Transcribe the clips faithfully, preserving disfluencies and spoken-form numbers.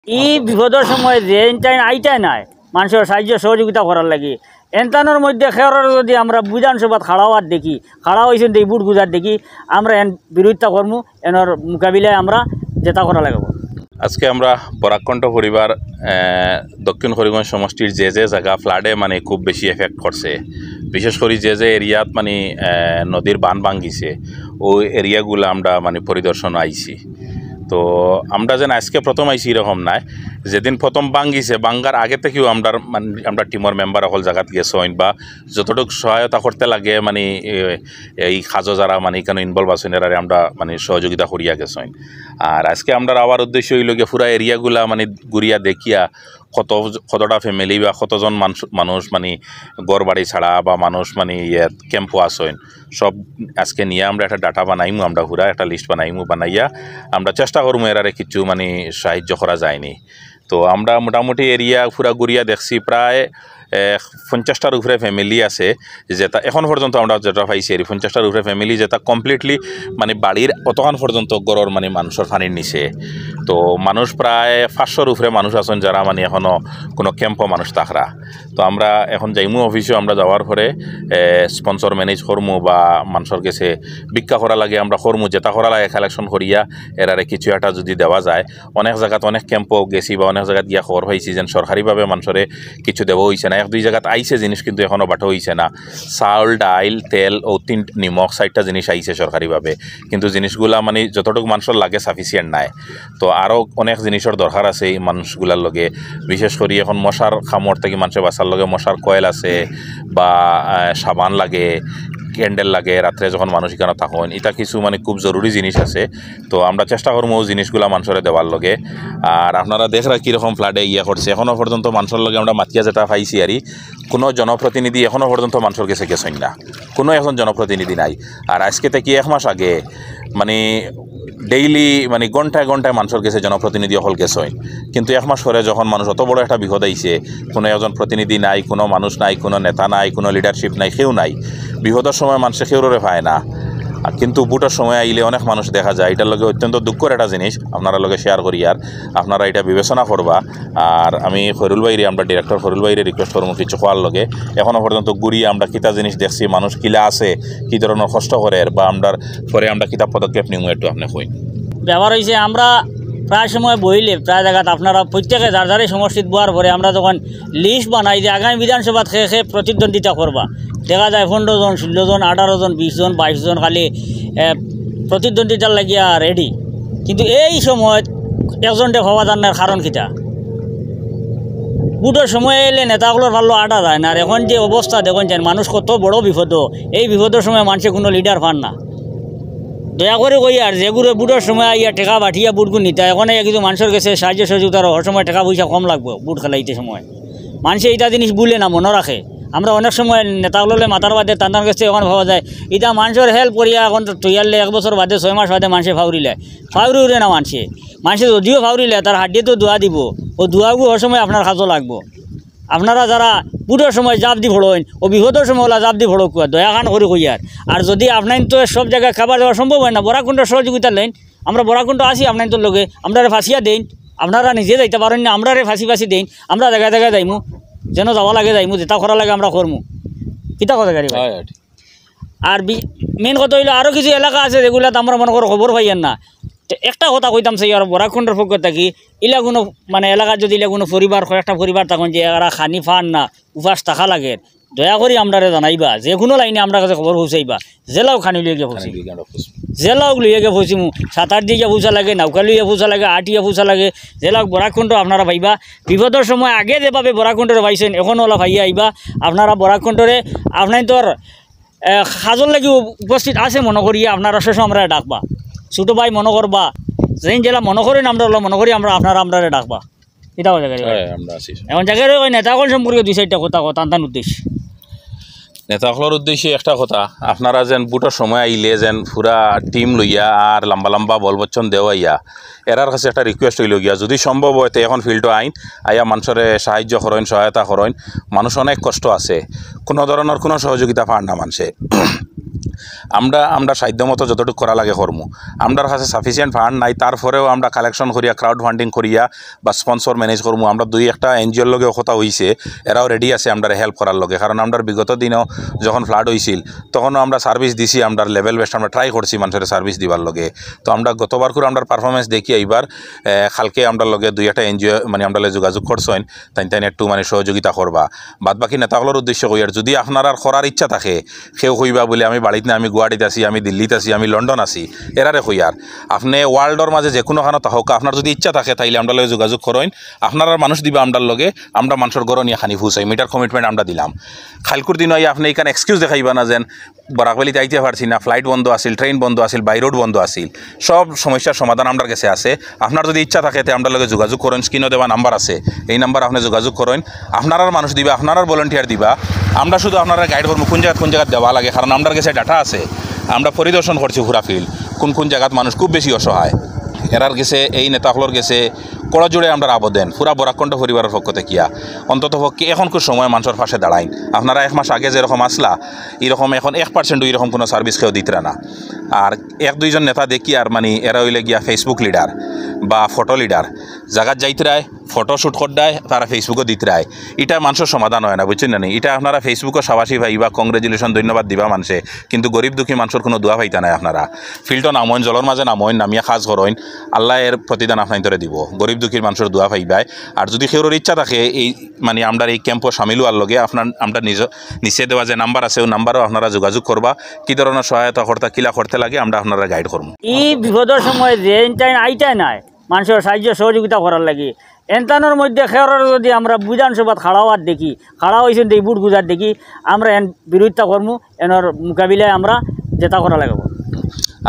ই বিপদর সময় যে এনটাইন আইতায় নায়, মানষর সাহায্য সহযোগিতা করার লাগি, এনতানোর মধ্যে খেয়ারর যদি আমরা বিধানসভাত খাড়া অওয়ার দেখি, খাড়া অইছইন এই ভোট গুজার দেখি, আমরা এন বিরোধিতা করমু, এনর মোকাবিলায় আমরা যেতা করা লাগবো। আজকে আমরা বরাককণ্ঠ পরিবার, আহ, দক্ষিণ করিমগঞ্জ সমষ্টির যে যে জাগা flood-এ মানে খুব বেশি effect করছে, বিশেষ করি যে যে area-ত মানে, আহ, নদীর বান ভাঙ্গিছে, ওই area-গুলা আমরা মানে পরিদর্শন আইছি। তো আমরা যেন আজকে প্রথম আইছি এরকম নায়, যেদিন প্রথম ভাঙ্গিছে, ভাঙ্গার আগে থাকিও আমরার মানে আমরা team-র member অকল জাগাত গেছইন বা যতটুক সহায়তা করতে লাগে মানে, এ, এই কাজো যারা মানে এখানো involve আছইন, এরারে আমরা মানে সহযোগিতা করিয়া গেছইন। আর আজকে আমরার আওয়ার উদ্দেশ্য অইলো গিয়া পুরা area-গুলা মানে ঘুরিয়া দেখিয়া কত, কতটা family বা কতজন মানুষ, মানুষ মানে ঘর বাড়ি ছাড়া বা মানুষ মানে ইয়ে camp-ও আছইন, সব আজকে নিয়া আমরা একটা data বানাইমু, আমরা পুরা একটা list বানাইমু, বানাইয়া আমরা চেষ্টা করমু এরারে কিছু মানে সাহায্য করা যায়নি। তো আমরা মোটামুটি area পুরা ঘুরিয়া দেখছি, প্রায়, এ, পঞ্চাশটার উপরে family আছে, যেটা এখন পর্যন্ত আমরা যেটা পাইছি আর কি, পঞ্চাশটার উপরে family যেটা completely মানে বাড়ির অতখান পর্যন্ত ঘরর মানে মানষর পানির নিচে। তো মানুষ প্রায় পাঁচশোর উপরে মানুষ আছইন যারা মানে এখনো কোনো camp-ও মানুষ থাকরা। তো আমরা এখন যাইমু office-ও, আমরা যাওয়ার পরে, এ, sponsor manage করমু বা মানষর গেছে ভিক্ষা করা লাগে আমরা করমু, যেটা করা লাগে collection করিয়া এরারে কিছু একটা যদি দেওয়া যায়। অনেক জাগাত অনেক camp-ও গেছি বা অনেক জাগাত গিয়া খবর পাইছি যেন সরকারিভাবে মানষরে কিছু দেওয়া অইছে না। এক দুই জাগাত আইছে জিনিস, কিন্তু এখনো বাটো অইছে না। চাউল, ডাইল, তেল ও তিন, নিমখ, চাইরটা জিনিস আইছে সরকারিভাবে, কিন্তু জিনিসগুলা মানে যতটুক মানষর লাগে sufficient নায়। তো আরও অনেক জিনিসর দরকার আছে এই মানুষগুলার লগে, বিশেষ করি এখন মশার কামড় থাকি মানষে বাঁচার লগে মশার coil আছে বা, আহ, সাবান লাগে, candle লাগে, রাত্রে যখন মানুষ এখানো থাকইন, ইটা কিছু মানে খুব জরুরি জিনিস আছে। তো আমরা চেষ্টা করমু ওই জিনিসগুলা মানষরে দেওয়ার লগে। আর আপনারা দেখরা কিরকম flood-এ ইয়ে করছে, এখনো পর্যন্ত মানষর লগে আমরা মাতিয়া যেটা পাইছি আর কি, কোনো জনপ্রতিনিধি এখনো পর্যন্ত মানষর গেছে গেছইন না, কোনো একজন জনপ্রতিনিধি নাই। আর আজকে থাকি এক মাস আগে মানে daily মানে ঘন্টায় ঘন্টায় মানষর গেছে জনপ্রতিনিধি অকল গেছইন, কিন্তু এক মাস পরে যখন মানুষ অত বড় একটা বিপদ আইছে, কোনো একজন প্রতিনিধি নাই, কোনো মানুষ নাই, কোনো নেতা নাই, কোনো leadership নাই, কেউ নাই। বিপদর সময় মানষে কেউরে পায় না, আর কিন্তু ভোটর সময় আইলে অনেক মানুষ দেখা যায়। ইটার লগে অত্যন্ত দুঃখর একটা জিনিস আপনারার লগে share করিয়ার, আপনারা ইটা বিবেচনা করবা। আর আমি খয়রুল ভাইরে, আমরা director খয়রুল ভাইরে request করমু কিছু কওয়ার লগে। এখনো পর্যন্ত ঘুরিয়া আমরা কিতা জিনিস দেখছি, মানুষ কিলা আছে, কি ধরনর কষ্ট করের, বা আমরার পরে আমরা কিতা পদক্ষেপ নিমু, একটু আপনে কইন। ব্যাপার অইছে, আমরা প্রায় সময় বইলে, প্রায় জাগাত আপনারা প্রত্যেকে যার যার সমষ্টিত বওয়ার পরে আমরা যখন list বানাই যে আগামী বিধানসভাত কে কে প্রতিদ্বন্দ্বিতা করবা, দেখা যায় পনেরো জন, ষোলো জন, আঠারো জন, বিশ জন, বাইশ জন খালি, এ, প্রতিদ্বন্দ্বিতার লাগিয়া ready। কিন্তু এই সময় একজনরে পাওয়া যার না, কারণ কিতা? ভোটর সময় আইলে নেতা অকলর পাল্লো আটা যায় না। আর এখন যে অবস্থা দেখইন যেন, মানুষ কত বড় বিপদ, এই বিপদর সময় মানষে কোনো leader পার না। দয়া করি কইয়ার, যেগুরে ভোটর সময় আইয়া টেকা বাটিয়া ভোটগু নিতা, এখন আইয়া কিছু মানষর গেছে সাহায্য সহযোগিতার অর সময় টেকা পয়সা কম লাগবো ভোট খেলাইতে সময়। মানষে ইটা জিনিস ভুলে না, মনো রাখে। আমরা অনেক সময় নেতা অকলর লগে মাতার বাদে তান তান গেছে এখন পাওয়া যায়, ইটা মানষর help করিয়া এখন তো তৈয়ারলে এক বছর বাদে, ছয় মাস বাদে মানষে ফাউরিলায়, ফাউরি উরে না মানষে। মানষে যদিও ফাউরিলায়, তার হাড্ডিয়ে তো দোয়া দিবো, ও দোয়াগু অর সময় আপনার কাজো লাগবো। আপনারা যারা ভোটর সময় জাপ দি ফড়ইন, ও বিপদর সময় অলা জাপ দি ফড়উক্কা, দয়া খান করি কইয়ার। আর যদি আপনাইনতর সব জাগাত খাবার দেওয়া সম্ভব অয় না, বরাককুণ্ঠর সহযোগিতা লইন, আমরা বরাককুণ্ঠ আছি আপনাইনতর লগে, আমরারে ফাঁসিয়া দেইন, আপনারা নিজে যাইতা পারইন না, আমরারে ফাঁসি ফাঁসি দেইন, আমরা জাগায় জাগায় যাইমু, যেন যাওয়া লাগে যাইমু, যেটা করা লাগে আমরা করমু। কিতা কথা গাড়ি ভাই? হয়, হয়, ঠিক। আর বি-, main কথা অইলো আরো কিছু এলাকা আছে যেগুলাত আমরা মনো করো খবর পাইয়ার না। তে একটা কথা কইতাম চাই আর বরাককুণ্ঠর পক্ষ থাকি, ইলা কুনু মানে এলাকাত যদি ইলা কুনু পরিবার, কয়েকটা পরিবার থাকইন যে এরা খানি পার না, উপাস থাকা লাগে, দয়া করি আমরারে জানাইবা, যে কুনু লাইনে আমরার কাছে খবর পৌঁছাইবা, জেলাও খানি লইয়া গিয়া পৌঁছি, খানি লইয়া গিয়া আমরা পৌঁছি। জেলাও লইয়া গিয়া পৌঁছিমু, সাতার দিয়া গিয়া পৌঁছা লাগে, নৌকা লইয়া পৌঁছা লাগে, আটিয়া পৌঁছা লাগে, জেলাও বরাককুণ্ঠ আপনারা পাইবা। বিপদর সময় আগে যেভাবে বরাককুণ্ঠরে পাইছইন, এখনো অলা পাইয়া আইবা। আপনারা বরাককুণ্ঠরে আপনাইনতর, এ, কাজর লাগি উপ-, উপস্থিত আছে মনো করিয়া আপনারা সবসময় আমরারে ডাকবা। ছোট ভাই মনো করবা, যেইন যেলা মনো করইন আমরারে অলা মনো করি আমরা আপনারা আমরারে ডাকবা। ইটা কথা গাড়ি ভাই। হয়, আমরা আছি। এখন জাগায় রই নেতা অকল সম্পর্কে দুই চাইরটা কথা কও, তান তান উদ্দেশ্যে। নেতা অকলর উদ্দেশ্যে একটা কথা, আপনারা যেন ভোটর সময় আইলে যেন পুরা team লইয়া আর লম্বা লম্বা বলবচ্চন দেওয়াইয়া, এরার কাছে একটা request অইলো গিয়া, যদি সম্ভব অয় তে এখন field-ও আইন, আইয়া মানষরে সাহায্য করইন, সহায়তা করইন। মানুষ অনেক কষ্ট আছে, কুনু ধরনর কুনু সহযোগিতা পার না মানষে। আমরা আমরা সাধ্য মতো যতটুকু করা লাগে করমু। আমরার কাছে সাফিসিয়েন্ট ফান্ড নাই, তারপরেও আমরা কালেকশন করিয়া, ক্রাউড ফান্ডিং করিয়া বা স্পন্সর ম্যানেজ করমু। আমরা দুই একটা এনজিওর লগেও কথা হইছে, এরাও রেডি আছে আমরারে হেল্প করার লগে। কারণ আমরার বিগত দিনও যখন ফ্লাড হইছিল, তখনও আমরা সার্ভিস দিছি, আমরার লেভেল বেস্ট আমরা ট্রাই করছি মানুষের সার্ভিস দিবার লগে। তো আমরা গতবার করে আমরার পারফরমেন্স দেখি এইবার, এ, কালকে আমরার লগে দুই একটা এনজিও মানে আমরার লগে যোগাযোগ করছইন, তাইন তাইন একটু মানে সহযোগিতা করবা। বাদ বাকি নেতাগুলোর উদ্দেশ্যে কইয়ার, যদি আপনারার করার ইচ্ছা থাকে, কেউ কইবা বলে আমি বাড়িত না, আমি গুয়াহাটিত আছি, আমি দিল্লিত আছি, আমি লন্ডন আছি, এরারে কইয়ার, আপনি ওয়ার্ল্ডর মাঝে যে কোনো খানো থাকউক্কা, আপনার যদি ইচ্ছা থাকে তাইলে আমরার লগে যোগাযোগ করইন। আপনারার মানুষ দিবা আমরার লগে, আমরা মানুষর ঘরো নিয়া খানি পৌঁছাই, মিটার কমিটমেন্ট আমরা দিলাম। কাইলকুর দিন আইয়া আপনি এখান এক্সকিউজ দেখাইবা না যেন বরাকভ্যালিত আইতে পারছি না, ফ্লাইট বন্ধ আছিল, ট্রেন বন্ধ আছিল, বাই রোড বন্ধ আছিল। সব সমস্যার সমাধান আমরার কাছে আছে। আপনার যদি ইচ্ছা থাকে তে আমরার লগে যোগাযোগ করইন, স্ক্রিনও দেওয়া নাম্বার আছে, এই নাম্বার আপনি যোগাযোগ করইন। আপনারার মানুষ দিবা, আপনারার ভলেন্টিয়ার দিবা, আমরা শুধু আপনারারে গাইড করমু কোন জাগাত কোন জাগাত দেওয়া লাগে, কারণ আমরার কাছে ডাটা আছে, আমরা পরিদর্শন করছি পুরা ফিল্ড, কোন কোন জাগাত মানুষ খুব বেশি অসহায়। এরার কাছে, এই নেতাগুলোর কাছে করজোড়ে আমরার আবেদন, পুরা বরাক কণ্ঠ পরিবারের পক্ষ থাকিয়া অন্তত পক্ষে এখনকুর সময় মানুষর পাশে দাঁড়াইন। আপনারা এক মাস আগে যেরকম আছলা, এরকম এখন এক পার্সেন্টও এরকম কোনো সার্ভিস কেউ দিতরা না। আর এক দুইজন নেতা দেখিয়ার মানে এরা অইলে গিয়া Facebook লিডার বা ফটো লিডার, জাগাত যাইতরায়, ফটো শ্যুট কররায়, তারা Facebook-ও দিতরায়। ইটা মানুষর সমাধান অয় না, বুঝছইন না নি? ইটা আপনারা Facebook-ও সাবাসি পাইবা, কংগ্রেচুলেশন, ধন্যবাদ দিবা মানুষে, কিন্তু গরিব দুঃখী মানুষর কোনো দোয়া পাইতা নায় আপনারা। ফিল্ডো নামইন, জলর মাঝে নামইন, নামিয়া কাজ করইন, আল্লায় এর প্রতিদান আপনাইন্তরে দিবো। গরিব দুঃখীর মানুষর দোয়া পাইবায়। আর যদি কেউর ইচ্ছা থাকে এই মানে আমরার এই ক্যাম্পো সামিল অওয়ার লগে, আপনার আমরা নিজ নিচে দেওয়া যে নাম্বার আছে, ওই নাম্বারও আপনারা যোগাযোগ করবা। কি ধরনের সহায়তা করতা, কিলা করতে লাগে, আমরা আপনারারে গাইড করমু। ই বিপদর সময় যে ইনটাইন আইতায় নায়, মানুষর সাহায্য সহযোগিতা করার লাগি, এনতানোর মধ্যে কেউরর যদি আমরা বিধানসভাত খাড়া অওয়াত দেখি, খাড়া অইছইন দে ভোট খুজাত দেখি, আমরা এন বিরোধিতা করমু, এনর মোকাবিলায় আমরা যেতা করা লাগবো।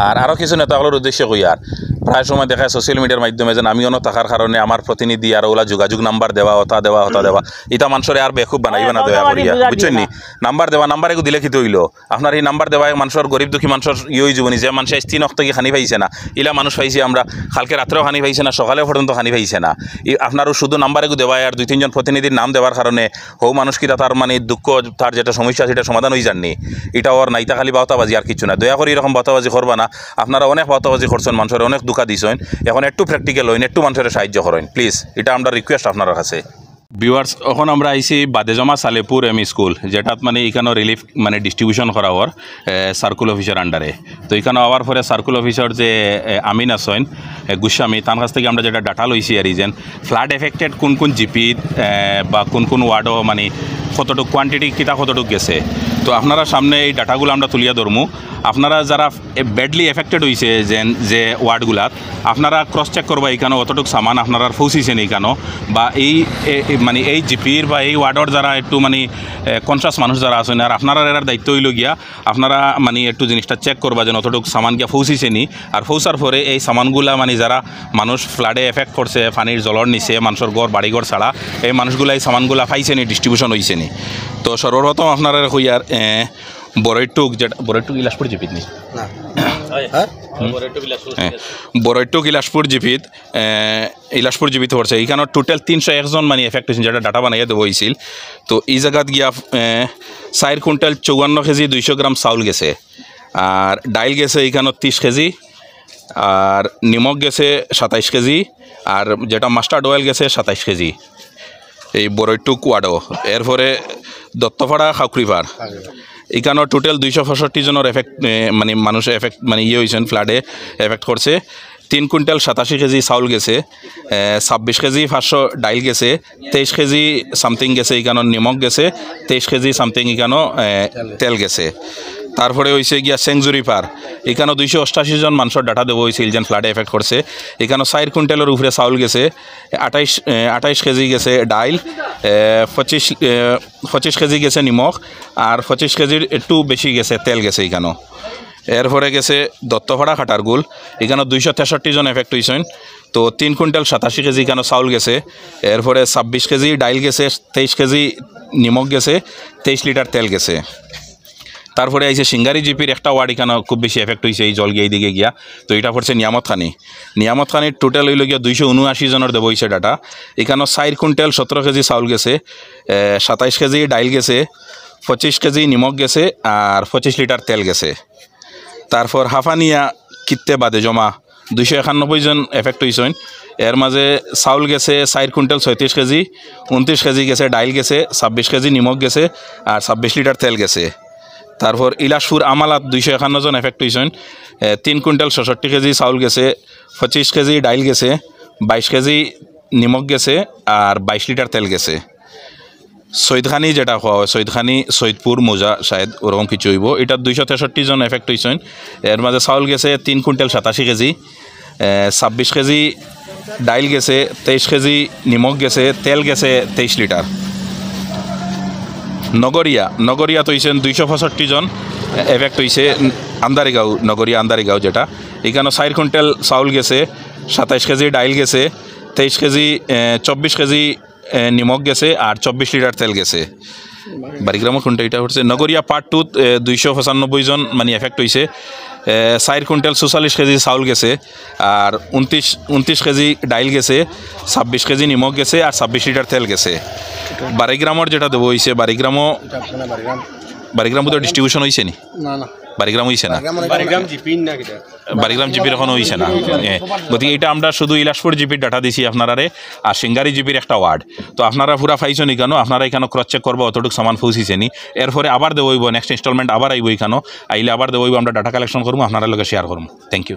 আর আরো কিছু নেতাগুলোর উদ্দেশ্যে কইয়ার, প্রায় সময় দেখা যায় সোশ্যাল মিডিয়ার মাধ্যমে যেন আমি অনো থাকার কারণে আমার প্রতিনিধি আর ওলা যোগাযোগ নাম্বার দেওয়া, হতা দেওয়া, হতা দেওয়া, ইটা মানুষরে আর বেকুব বানাইবা না দয়া করিয়া, বুঝছইন নি? নাম্বার দেওয়া, নাম্বার এগু দিলে কিতা অইলো? আপনার এই নাম্বার দেওয়া এক মানুষর, গরিব দুঃখী মানুষর ইয়ে অইযিবো নি, যে মানুষে আইজ তিন অক্ত থাকি খানি পাইছে না, ইলা মানুষ পাইছে আমরা, কালকে রাত্রেও খানি পাইছে না, সকালে পর্যন্ত খানি পাইছে না। ই আপনারও শুধু নাম্বার এগু দেওয়া আর দুই তিনজন প্রতিনিধির নাম দেওয়ার কারণে হউ মানুষ কিতা তার মানে দুঃখ, তার যেটা সমস্যা সেটা সমাধান অইযার নি, ইটা অর না, ইটা খালি বাউতাবাজি আর কিচ্ছু না। দয়া করি এরকম বাউতাবাজি করবা না, আপনারা অনেক বাউতাবাজি করছইন, মানুষরে অনেক ধুকা দিছইন, এখন একটু প্র্যাকটিক্যাল অইন, একটু মানুষরে সাহায্য করইন প্লিজ, ইটা আমরার রিকোয়েস্ট আপনারার কাছে। ভিউয়ার্স, এখন আমরা আইছি বাদেজমা সালেপুর এমই স্কুল, যেটাত মানে ইখানো রিলিফ মানে ডিস্ট্রিবিউশন করা অর, এ, সার্কুল অফিসর আন্ডারে। তো ইখানো আওয়ার পরে সার্কুল অফিসর যে, এ, আমিন আছইন, এ, গোস্বামী, তান কাছ থাকি আমরা যেটা ডাটা লইছি আর ইজেন ফ্লাড এফেক্টেড কোন কোন জিপিত, এ, বা কোন কোন ওয়ার্ডো মানে কতটুক কোয়ান্টিটি কিতা কতটুক গেছে। তো আপনারার সামনে এই ডাটাগুলা আমরা তুলিয়া ধরমু। আপনারা যারা এ, ব্যাডলি এফেক্টেড অইছে যে, যে ওয়ার্ডগুলাত, আপনারা ক্রস চেক করবা ইখানো অতটুক সামান আপনারার পৌঁছিছে নি ইখানো, বা এই, এ, এ, মানে এই জিপির বা এই ওয়ার্ডর যারা একটু মানে, এ, কনসিয়াস মানুষ যারা আছইন, আর আপনারার এরার দায়িত্ব অইলো গিয়া আপনারা মানে একটু জিনিসটা চেক করবা যে অতটুক সামান গিয়া পৌঁছিছে নি, আর পৌঁছার পরে এই সামানগুলা মানে যারা মানুষ ফ্লাডে এফেক্ট করছে, পানির জলর নিচে, মানুষর ঘর, বাড়িঘর ছাড়া, এই মানুষগুলা এই সামানগুলা পাইছে নি, ডিস্ট্রিবিউশন অইছে নি। তো সর্বপ্রথম আপনারারে কইয়ার, এ, বড়ইটুক, যেটা বড়ইটুক ইলাসপুর জিপিত নি? না। হ্যাঁ? হ্যাঁ? বড়ইটুক ইলাসপুর জিপিত, এ, ইলাসপুর জিপিত পড়ছে। ইখানো টোটাল তিনশো এক জন মানে এফেক্ট অইছইন, যেটা ডাটা বানাইয়া দেওয়া অইছিল। তো ই জাগাত গিয়া, এ, চাইর কুইন্টাল চুয়ান্ন কেজি দুইশো গ্রাম চাউল গেছে, আর ডাইল গেছে ইখানো তিরিশ কেজি, আর নিমখ গেছে সাতাইশ কেজি, আর যেটা মাস্টার্ড অয়েল গেছে সাতাইশ কেজি। এই বড়ইটুক ওয়ার্ডো, এরপরে দত্তপাড়া, খাউকরিপাড়, ইখানো টোটাল দুইশো পঁয়ষট্টি জনর এফেক্ট, এ, মানে মানুষ এফেক্ট, মানে ইয়ে অইছইন, ফ্লাডে এফেক্ট করছে। তিন কুইন্টাল সাতাশি কেজি চাউল গেছে, এ, ছাব্বিশ কেজি পাঁচশো ডাইল গেছে, তেইশ কেজি সামথিং গেছে, ইখানো নিমখ গেছে, তেইশ কেজি সামথিং ইখানো, এ, তেল গেছে। তারপরে অইছে গিয়া সেঞ্জুরি পার, ইখানো দুইশো অষ্টাশি জন মানুষর ডাটা দেওয়া অইছিল যেন ফ্লাডে এফেক্ট করছে। ইখানো চাইর কুইন্টালর উপরে চাউল গেছে, আঠাইশ, এ, আঠাইশ কেজি গেছে ডাইল, এ, পঁচিশ, এ, পঁচিশ কেজি গেছে নিমখ, আর পঁচিশ কেজির একটু বেশি গেছে তেল গেছে ইখানো। এরপরে গেছে দত্তপাড়া খাটারগুল, ইখানো দুইশো তেষট্টি জন এফেক্ট অইছইন। তো তিন কুইন্টাল সাতাশি কেজি ইখানো চাউল গেছে, এরপরে ছাব্বিশ কেজি ডাইল গেছে, তেইশ কেজি নিমখ গেছে, তেইশ লিটার তেল গেছে। তারপরে আইছে সিঙ্গারি জিপির একটা ওয়ার্ড, ইখানো খুব বেশি এফেক্ট অইছে এই জল গিয়া এইদিকে গিয়া। তো ইটা পড়ছে নিয়ামতখানি। নিয়ামতখানির টোটাল অইলো গিয়া দুইশো উনআশি জনর দেওয়া অইছে ডাটা। ইখানো চাইর কুইন্টাল সতেরো কেজি চাউল গেছে, এ, সাতাইশ কেজি ডাইল গেছে, পঁচিশ কেজি নিমখ গেছে, আর পঁচিশ লিটার তেল গেছে। তারপর হাফানিয়া কিত্তে বাদে জমা দুইশো একানব্বই জন এফেক্ট অইছইন। এর মাঝে চাউল গেছে চাইর কুইন্টাল ছয়ত্রিশ কেজি, ঊনত্রিশ কেজি গেছে ডাইল গেছে, ছাব্বিশ কেজি নিমক গেছে, আর ছাব্বিশ লিটার তেল গেছে। তারপর ইলাশপুর আমালাত দুইশো একান্ন জন এফেক্ট অইছইন। এ, তিন কুইন্টাল ছষট্টি কেজি চাউল গেছে, পঁচিশ কেজি ডাইল গেছে, বাইশ কেজি নিমক গেছে, আর বাইশ লিটার তেল গেছে। সৈদখানি যেটা কওয়া হয়, সৈদখানি, সৈদপুর, মৌজা, শায়দ ওরকম কিছু অইবো। ইটাত দুইশো তেষট্টি জন এফেক্ট অইছইন। এর মাঝে চাউল গেছে তিন কুইন্টাল সাতাশি কেজি, এ, ছাব্বিশ কেজি ডাইল গেছে, তেইশ কেজি নিমক গেছে, তেল গেছে তেইশ লিটার। নগরিয়া, নগরিয়াত অইছইন দুইশো পঁয়ষট্টি জন এফেক্ট অইছে। আন্দারিগাঁও, নগরিয়া আন্দারিগাঁও যেটা, ইখানো চাইর কুইন্টাল চাউল গেছে, সাতাইশ কেজি ডাইল গেছে, তেইশ কেজি, এ, চব্বিশ কেজি, এ, নিমক গেছে, আর চব্বিশ লিটার তেল গেছে। বারিগ্রামর কুনটা ইটা করছে? নগরিয়া পার্ট টুত, এ, দুইশো পঁচানব্বই জন মানে এফেক্ট অইছে। এ, চাইর কুইন্টাল চুয়াল্লিশ কেজি চাউল গেছে, আর ঊনত্রিশ, ঊনত্রিশ কেজি ডাইল গেছে, ছাব্বিশ কেজি নিমক গেছে, আর ছাব্বিশ লিটার তেল গেছে। বারিগ্রামর যেটা দেওয়া অইছে, বারিগ্রামও, এটা আপনার বারিগ্রাম। বারিগ্রাম বোধহয় ডিস্ট্রিবিউশন অইছে নি? না, না। বারিগ্রাম অইছে না? বারিগ্রাম অইছে না। বারিগ্রাম জিপির না কিতা? বারিগ্রাম জিপির এখনো অইছে না। এ, গতিকে ইটা আমরা শুধু ইলাশপুর জিপির ডাটা দিছি আপনারারে, আর সিঙ্গারি জিপির একটা ওয়ার্ড। তো আপনারা পুরা পাইছইন ইখানো, আপনারা ইখানো ক্রস চেক করবা অতটুক সামান পৌঁছিছে নি। এরপরে আবার দেওয়া অইবো, নেক্সট ইনস্টলমেন্ট আবার আইবো ইখানো, আইলে আবার দেওয়া অইবো, আমরা ডাটা কালেকশন করমু, আপনারার লগে শেয়ার করমু। Thank you.